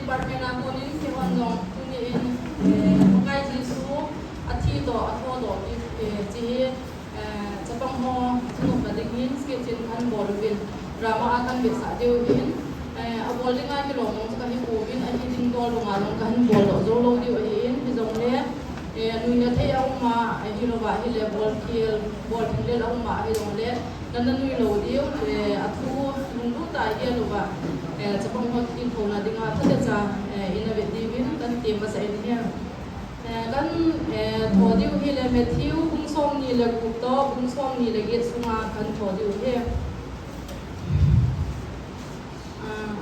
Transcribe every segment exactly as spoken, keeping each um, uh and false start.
Department a konin keihon jong tuni in, eh, Pakai Jesu athi toh atho toh, eh, hiche hi, eh, chapang ho thunopna dingin sketch in kahin bol uvin, drama a kahin vetsah diu ahin, eh, abol dinga kilom mong chu kahi pouvin, ahi ding dol banga jong kahin bol doh jou lou diu ahin, hijongle, eh, nuina thei a um a, ahilouva ahile bol thil, bol thil lel a um a, ahijongle, nana nui lou diu, eh, athu lunglut a gel uva, eh, chapang ho kithouna dinga phatecha, eh, ina vet diuvin kahin ti masa in ahi. Eh, kahin, eh, tho diu ahile Matthew bung somni le gup toh bung somni le get sunga kahin tho diu ahi. Ah,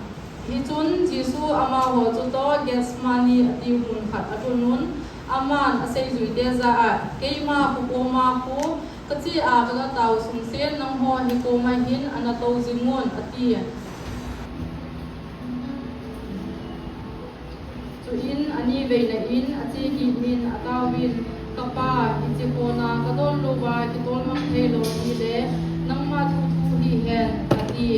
hichun Jesu amaho chutoh Gethsemane ati mun khat alhun un, aman aseijuite jah a, keima kho koma khu kache a kaga tao sungsen nangho hi koma hin ana tou jing un, ati. Chuin aniveina in ache kit in ataovin, Kapa, hiche kona kadon louva kitol mang thei lou ahile, nangma thuthu hih hen, ati.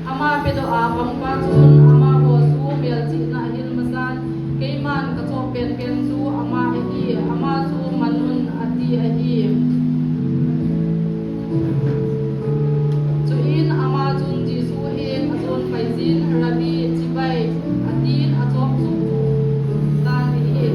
Ama pedoh a pangpa chun amaho chu melchihna ahil masan, keiman kachop penpen chu ama ahi, ama chu man un, ati ahi. Chuin ama chun Jesu henga ajon paiyin, Rabbi, chibai, atin achop chupchup tan ahi.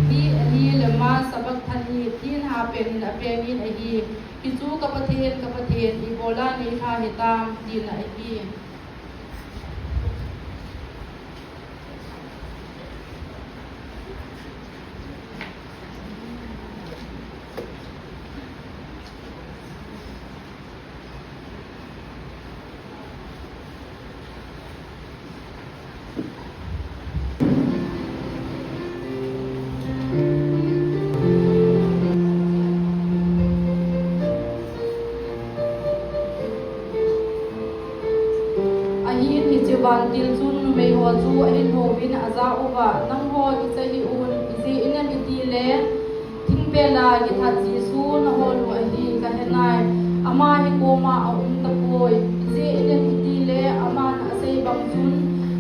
Hi, hi lama sabbathani, thinha penin apemin ahi. Hichu ka Pathen, ka Pathen, ibola neilha hitam, tina ahi. Ahin hiche vantil chun numeiho chu ahin houvin ajah uva, nangho kicha hih un, ijeh inem itile, thingpela kithat Jesu nahol u ahi kahenai, ama hi koma aum tapoi, ijeh inem itile, aman asei bang chun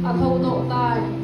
athoudoh tai.